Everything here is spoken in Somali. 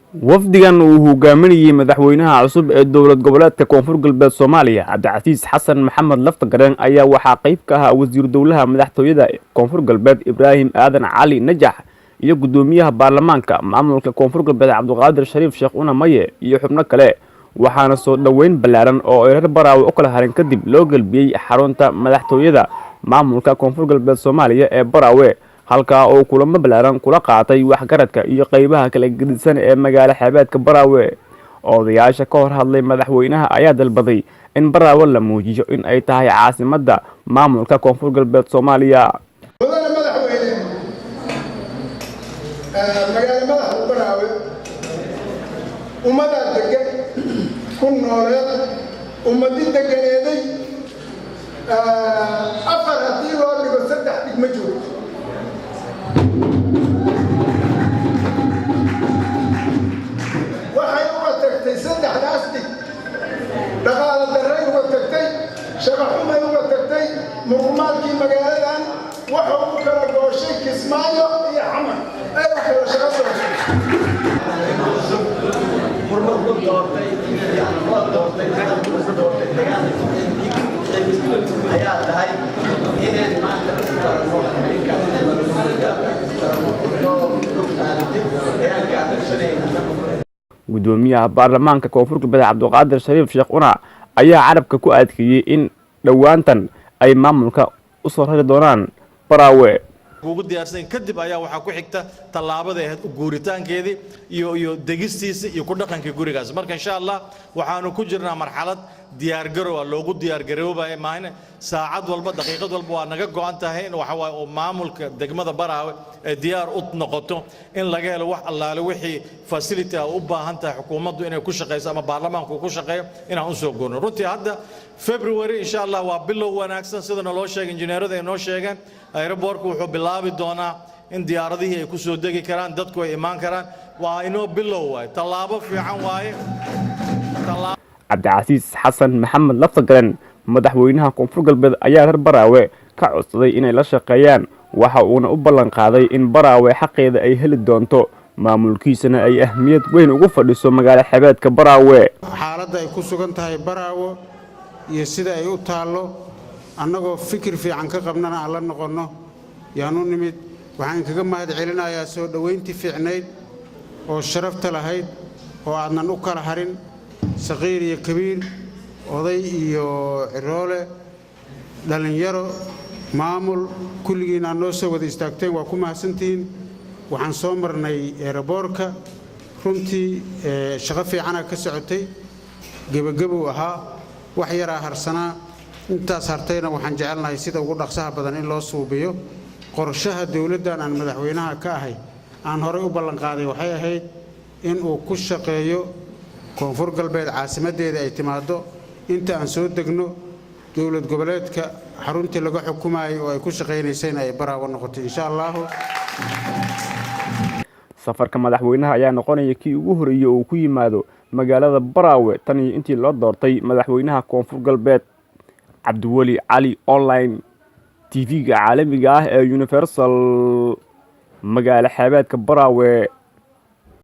Wafdigan uu hogaaminayey madaxweynaha cusub ee Dowlad Goboleedka Koonfur Galbeed Soomaaliya, Cabdicasiis Xasan Maxamed Laftagareen, ayaa waxaa qayb ka ahaa wasiiru dowlaha madaxtooyada Koonfur Galbeed, Ibraahim Aadan Cali Najax, iyo guddoomiyaha baarlamaanka maamulka Koonfur Galbeed, Cabdiqaadir Shariif Sheekh Una Maye, iyo xubno kale. Waxaana soo dhoweyn ballaaran oo ay reer Baraawe u kala harin kadib loo gelbiyey xarunta madaxtooyada maamulka Koonfur Galbeed Soomaaliya ee Baraawe, halkaa oo kulamo ballaaran kula qaatay waxgaradka iyo qaybaha kala gedisan ee magaalo xeebeedka Baraawe. Odayaasha ka hor hadlay madaxweynaha ayaa dalbaday in Baraawe la muujiyo in ay tahay caasimadda maamulka Koonfur Galbeed Soomaaliya. Mudane madaxweyne, magaalo madaxda Baraawe ummadaa degan ku nooleed, ummadi deganeeday afar haddii loo dhigo, saddex dhig ma joogto. Waxay uga tagtay saddexdaas dhig dhaqaala darray uga tagtay, shaqo xumay uga tagtay. Muruqmaalkii magaaladan wuxuu u kala gooshay Kismaayo iyo Xamar ay u kala shaqo doortay. Doortay, loo doortay, doortay ayaa tahay inaan maanta isku daranno, ninkaas isku daranno. Gudoomiyaha baarlamaanka Koonfur Galbeed, Cabdiqaadir Shariif Sheekh Una, ayaa carabka ku adkeeyey in dhowaantan ay maamulka u soo rari doonaan Baraawe. Ugu diyaarsan kadib ayaa waxaa ku xigta tallaabada ahayd guuritaankeedii iyo degistiisa iyo ku dhaqankii gurigaas. Marka insha Allah waxaanu ku jirnaa marxalad diyaargarow ah, loogu diyaargaroobaya maahane. Saacad walba, daqiiqad walba waa naga go'an tahay in waxa waaye oo maamulka degmada Baraawe ay diyaar u noqoto in laga helo wax allaale wixii facility ah u baahan tahay xukuumaddu inay ku shaqeyso ama baarlamaanku ku shaqeeyo inaan u soo goorno. Runtii hadda February insha Allah waa bilow wanaagsan. Sida naloo sheegay, injineerada ay noo sheegeen, airportku wuxuu bilaabi doonaa in diyaaradihii ay ku soo degi karaan, dadku ay imaan karaan. Waa inoo bilow waaye, tallaabo fiican waaye. Cabdicasiis Xasan Maxamed Laftagaren, madaxweynaha Koonfur Galbeed, ayaa reer Baraawe ka codsaday inay la shaqeeyaan. Waxa uuna u ballan qaaday in Baraawe xaqeeda ay heli doonto, maamulkiisana ay ahmiyad weyn ugu fadhiso magaalo xeebeedka Baraawe. Xaaladda ay ku sugan tahay Baraawo iyo sida ay u taallo, annagoo fikir fiican ka qabnana aan la noqonno yaanu nimid. Waxaan kaga mahad celinayaa soo dhowayntii fiicnayd oo sharafta lahayd oo aadnan u kala harin, saqiir iyo kabiir, oday iyo ciroole, dhallinyaro, maamul, kulligiin aad noo soo wada istaagteen. Waa ku mahadsantihiin. Waxaan soo marnay airportka. Runtii shaqo fiicana ka socotay, gebagabow ahaa, wax yaraa harsanaa. Intaas hartayna waxaan jecelnahay sida ugu dhaqsaha badan in loo suubiyo. Qorshaha dowladdan aan madaxweynaha ka ahay aan horay u ballanqaaday waxay ahayd in uu ku shaqeeyo Koonfur Galbeed caasimaddeeda ay timaaddo inta aan soo degno, dowlad goboleedka xaruntii laga xukumayay oo ay ku shaqaynaysayna ay Baraawo noqotay, insha Allahu. Safarka madaxweynaha ayaa noqonaya kii ugu horreeyey uu ku yimaado magaalada Baraawe tan iyo intii loo doortay madaxweynaha Koonfur Galbeed. Cabdiweli Cali, Online TV-ga caalamiga ah ee Universal, magaalo xeebeedka Baraawe.